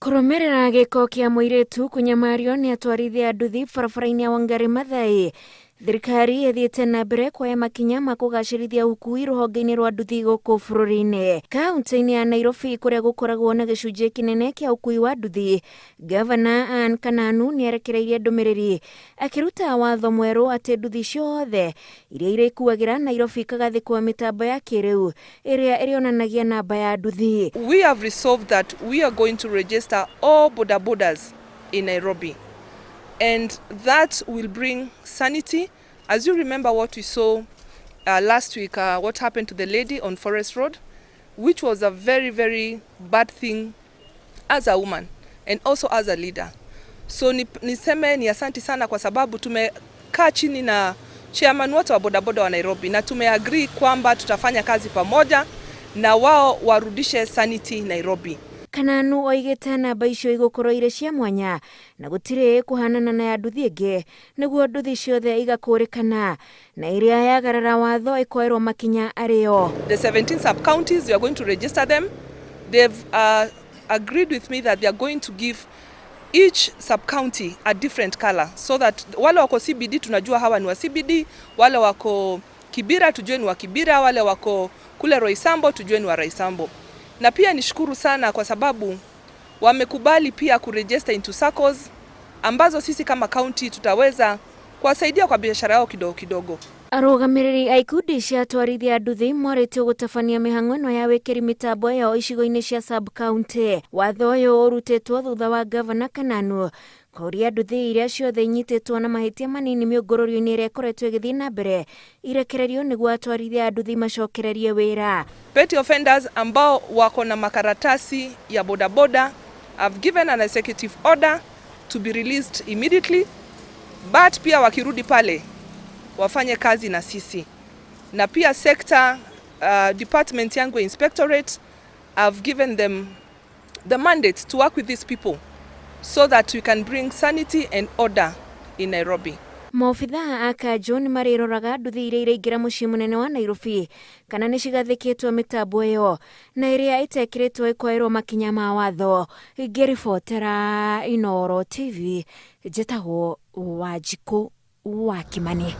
Kũrũmĩrĩra gĩko kĩa mũirĩtu kũnyamario nĩ atwarithia nduthi barabara-inĩ ya Wangari Maathai, thirikari ĩthiĩte na mbere kuoya makinya ma kũgacĩrithia ũkui rũhonge-inĩ rwa nduthi gũkũ bũrũri-inĩ. Kaunti-inĩ ya Nairobi kũrĩa gũkoragwo na gĩcunjĩ kĩnene kĩa ũkui wa nduthi, Gavana Ann Kananu nĩarekereirie ndũmĩrĩri akĩruta watho mwerũ atĩ nduthi ciothe iria irĩkuagĩra Nairobi ikagathĩkwo mĩtambo ya kĩrĩu ĩrĩa ĩrĩonanagia namba ya nduthi. We have resolved that we are going to register all boda bodas in Nairobi, and that will bring sanity. As you remember what we saw last week, what happened to the lady on Forest Road, which was a very, very bad thing as a woman and also as a leader. So niseme ni asanti sana kwa sababu tumekaa chini na chairman wote wa bodaboda wa Nairobi na tumeagree kwamba tutafanya kazi pamoja na wao warudishe sanity Nairobi. Kananu oigĩte namba icio igũkorwo irĩ cia mwanya na gũtirĩ kũhanana na ya nduthi ĩngĩ nĩguo nduthi ciothe igakũrĩkana na ĩrĩa yagarara watho ĩkoerwo makinya arĩo. The 17 sub-counties, we are going to register them. They've agreed with me that they are going to give each sub-county a different color so that wale wako CBD tunajua hawa ni wa CBD, wale wako Kibera tujue ni wa Kibera, wale wako kule Roysambu tujue ni wa Roysambu. Na pia nishukuru sana kwa sababu wamekubali pia kuregister into SACCOs ambazo sisi kama county tutaweza kuwasaidia kwa biashara yao kidogo kidogo. Arũgamĩrĩri a ikundi cia atwarithia nduthi morĩtio gũtabania mĩhang'o ĩno ya wĩkĩri mĩtambo ĩyo icigo-inĩ cia sub county. Watho ũyũ ũrutĩtwo thutha wa Gavana Kananu kũria nduthi iria ciothe inyitĩtwo na mahĩtia manini mĩũngũrũrio-inĩ ĩrĩa ĩkoretwo ĩgĩthiĩ na mbere irekererio nĩguo atwarithia a nduthi macokererie wĩra. Petty offenders ambao wako na makaratasi ya bodaboda, I've given an executive order to be released immediately, but pia wakirudi pale wafanye kazi na sisi, na pia sector department yangu inspectorate, I've given them the mandate to work with these people so that we can bring sanity and order in Nairobi. Maobithaa a kanjũ nĩ marĩroraga nduthi iria iraingĩra mũciĩ mũnene wa Nairobi kana nĩ cigathĩkĩtwo mĩtambo ĩyo na ĩrĩa ĩtekĩrĩtwo ĩkoerwo makinya ma watho. Ngĩribotera Inooro TV, njĩtagwo Wanjikũ wa Kimani.